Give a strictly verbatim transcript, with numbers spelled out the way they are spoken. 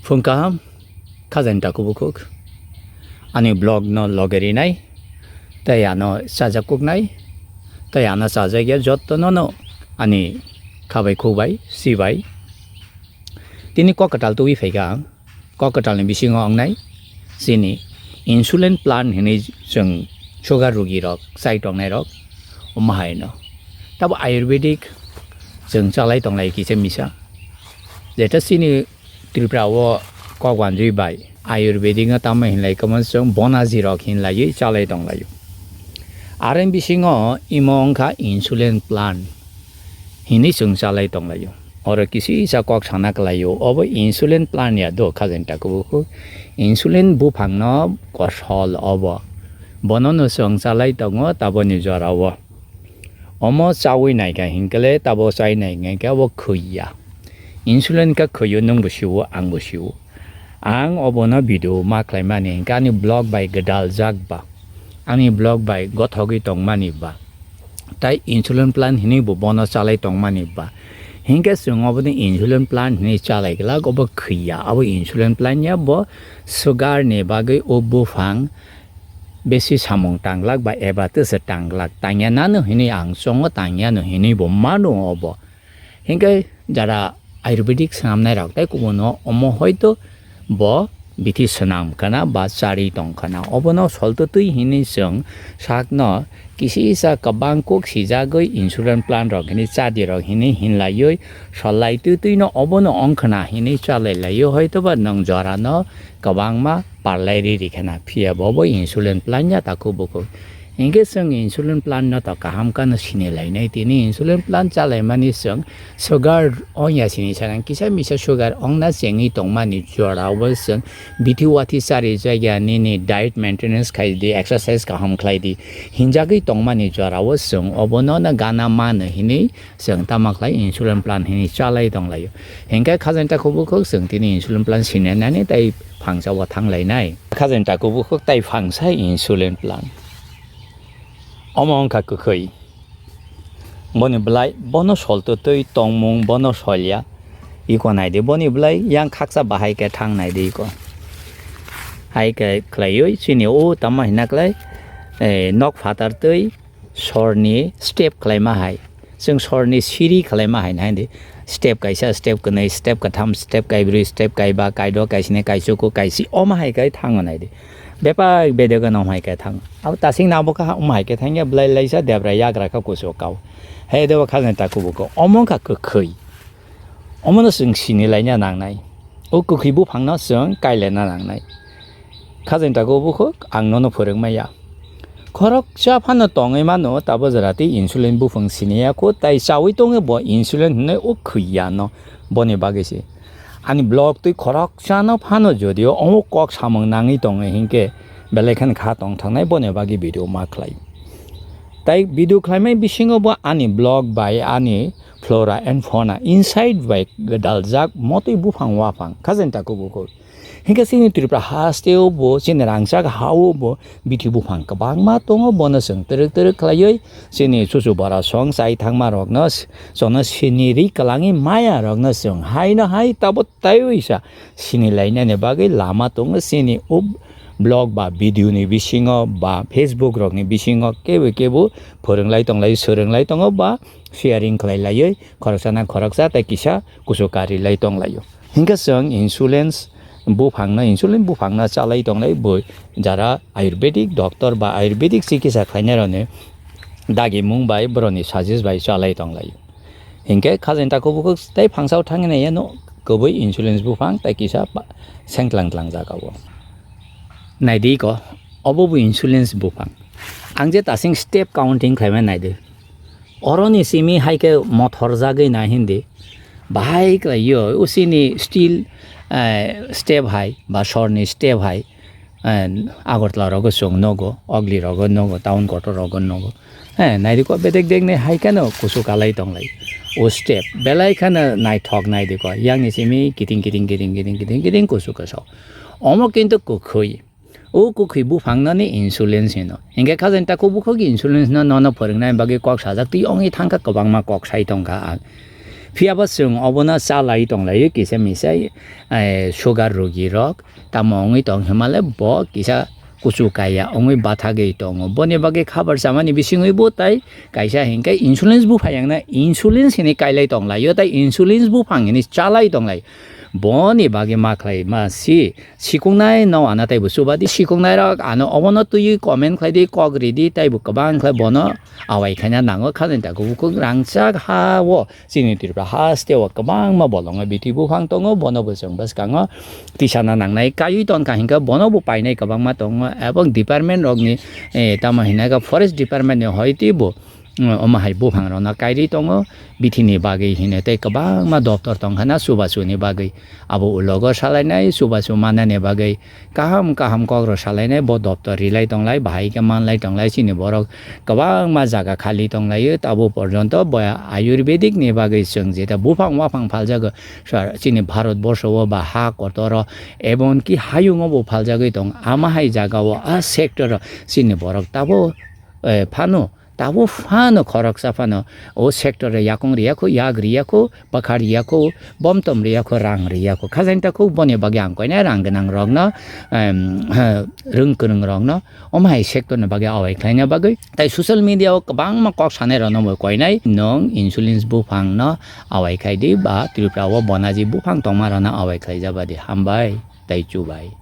Phung kaham, khajani takhuk bukhuk. Ani vlog no loge rinai, tei ano chajak kuknai, tei ano chajak ya joto no no ani khabai khukbai, sibai. Tini kok kwtal twi phaikha ang, kok kwtal ni bisingo wngnai chini insulin plant hinwi chwng sugar rugi rok chai tongnai rok omo hai no. Tabo ayurvedic chwng chalai tonglai kisa misa. Jeta chini Tripura o kok wanjwi bai ayurvedic no tamo hinlai kwmwswng bonaji rok hinlaiwi chalai tonglaio. Aroni bisingo imo wngkha insulin plant hinwi chwng chalai tonglaio. Oro kisisa kok sana kwlaio, obo insulin plant ya do khajani takhuk bukhuk. Insulin buphang no kosol obo. Bono no chwng chalai tongo taboni jora o. Omo chawi naikha hinkhe le tabo chai nai hinkhe abo khwi ya. Insulin khe khwi o, nwng bo sio, ang bo sio. Ang obono video ma khlaimani hinkhe ani vlog bai gwdaljak ba, ani vlog bai gothogwi tongmani ba, tai insulin plant hinwi bo bono chalai tongmani ba. Hinkhe chwng obono insulin plant hinwi chalai glak, obo khwi ya, abo insulin plant ya, bo sugar ni bagwi o buphang besi samung tanglak ba eba tesa tanglak, tangya nano hinwi ang chongo, tangya no hinwi bo mano obo. Hinkhe jara ayurvedic swnamnai rok tei kubuno omo hoito bo bithi swnam khana ba chari tong khana, obono solto twi hinwi chwng sakno kisisa kwbang kok sijagwi insulin plant rok hinwi chadi rok hinwi hinlaiwi sollai twi twino obono ongkhna hinwi chalai laio, hoito ba nwng jorano kwbangma parlai riri khana, phiya bo bo insulin plant ya takhuk bukhuk. Hinkhe chwng insulin plant no to kaham kano sini lainai, tini insulin plant chalaimani chwng sugar ongya sini sanang, kisa misa sugar ongna chengwi tongmani jora o chwng bithi wathi chari jagya nini diet maintenance khai di, exercise kaham khlai di hinjagwi tongmani jora o chwng obono no gana mano hinwi chwng tamo khlai insulin plant hinwi chalai tonglaio. Hinkhe khajani takhuk bukhuk chwng tini insulin plant sinanani tei phangsa o thanglainai. Khajani takhuk bukhuk tei phangsa insulin plant. Omo wngkha kwkhwi. Boni bwlai bono solto twi tongmung bono solya. Iko naidi boni bwlai yang khaksa bahai khe thang naidi iko. Hai khe khlaiwi chini o tamo hina khlai, eh, nok phatar twi sorni step khlaima hai. Chwng sorni siri khlaima hai nai di. Step kaisa, step kwnwi, step katham, step kaibrwi, step kaiba, kaidok, kaisini, kaisuku, kaisi, omo hai kai thango nai di. Bepak bedek no hai kai thango. Abo tasing nabo kha omo hai kai thangya, bwlai laisa debra yagra kha kusu kau. Hai debo khajani takhuk bukhuk. Omo kha kwkhwi. Omono chwng sini laina nangnai. O kwkhwi buphangno chwng kailena nangnai. Khajani takhuk bukhuk ang nono phwrwngmaya. Khoroksa phano tongwi mano, tabo jora tei insulin buphang siniya kho, tai chawi tongwi bo insulin hwnwi o khwi ya no, boni bagwi se. Ani vlog twi khoroksano phano jodio omo kok samung nangwi tongo hinkhe belai kheno kha tong thangnai, boni bagwi video ma khlai. Tai video khlaimani bisingo bo ani vlog bai ani flora and fauna inside bai gwdaljak motwi buphang waphang khajani takhuk bukhuk. Hinkhe chini Tripura hasteo bo, chini rangchak hao bo bithi buphang kwbangma tongo, bono chwng twrwk twrwk khlaiwi chini chuchu bora song chai thangma rokno, chono sini ri kwlangwi maya rokno chwng haino hai tabo taiwi sa sini lainani bagwi lama tongo. Chini o vlog ba video ni bisingo ba Facebook rokni bisingo kebo kebo phwrwng lai tong lai, swrwng lai tongo ba sharing khlai laiwi khoroksa na khoroksa tei kisa kusu kari lai tong laio. Hinkhe chwng insulin buphangno, insulin buphangno chalai tonglai bo jara ayurvedic doctor ba ayurvedic chikitsa khlainai rokni dagimung bai borokni suggest bai chalai tonglaio. Hinkhe khajani takhuk bukhuk tei phangsao thangwi naiya no kwbwi insulin buphang tei kisa ba sengtlang tlang jaga o. Naidi ko, obo bo insulin buphang. Ang je tasing step counting khlaimani naidi. Oroni simi hai khe mothor jagwi na hindi. Bahai khlai yo, usini steel, eh, step hai, ba sorni step hai, eh, Agartala rogo chwng nogo, Ogli rogo nogo, town kotor rogo nogo. Eh, naidi ko bedek dek ni hai kheno kusu kalai tonglai. O step, belai kheno naithok naidi ko, yang ni simi kiting kiting kiting kiting kiting kiting kusu kaso. Omo kintu kwkhwi. O kwkhwi buphang no ni insulin hino. Hinkhe khajani takhuk bukhuk insulin no nono phwrwngna bagwi kok sajak twi ongwi thangkha, kwbangma kok sai tongkha ang. Phiya ba chwng obono cha lai tong lai kisa misa, eh, sugar rogi rok tamo wngwi tong hima le bo kisa kuchu kaya wngwi bathagwi tongo. Boni bagwi khabar chamani bisingwi bo tai kaisa hinkhe insulin buphang yangna insulin hini kailai tong lai o, tai insulin buphang hini chalai tong lai. Boni bagwi ma khlai ma si sikung nai no ana taibo chuba di, sikung nai rok ano obono twiwi comment khlai di, kok ri di, taibo kwbang khlai bono awai khaina nango. Khajani tako bukhuk rangchak ha o chini Tripura haste o kwbangma bolongo biti buphang tongo, bono bo chwng bwskango tisana nangnai kaiwi tongkha hinkhe bono bo painai kwbangma tongo, ebong department rokni, eh, tamo hinai khe forest department ni hoi twibo, mm, omo hai buphang rokno kairwi tongo. Bithini bagwi hino tei kwbangma doptor tongkha na chubachu ni bagwi, abo ulogo salainai chubachu manani bagwi kaham kaham kokrok salainai, bo doptor rilai tonglai, bahai khe manlai tonglai. Chini borok kwbangma jaga khali tonglaio, tabo porjonto bo ayurvedic ni bagwi chwng jeta buphang waphang phaljago, sa-, chini Bharat borsho o ba ha kotor o, ebonki hayung o bo phaljagwi tong. Ama hai jaga o a sector o chini borok tabo, eh, phano, tabo phano khoroksa phano o sector o yakung riya kho, yak riya kho, bwkha riya kho, bomtom riya kho, rang riya kho. Khajani tako boni bagwi ang koinai rang gwnang rokno, em, ha, rwng kwrwng rokno omo hai sector ni bagwi awai khlaina bagwi. Tai social media o kwbangma kok sanai rokno bo koinai, nwng insulin buphang no awai khai di ba Tripura o bonaji buphang tongma rokno awai khlai jaba di. Hambai tai chubai.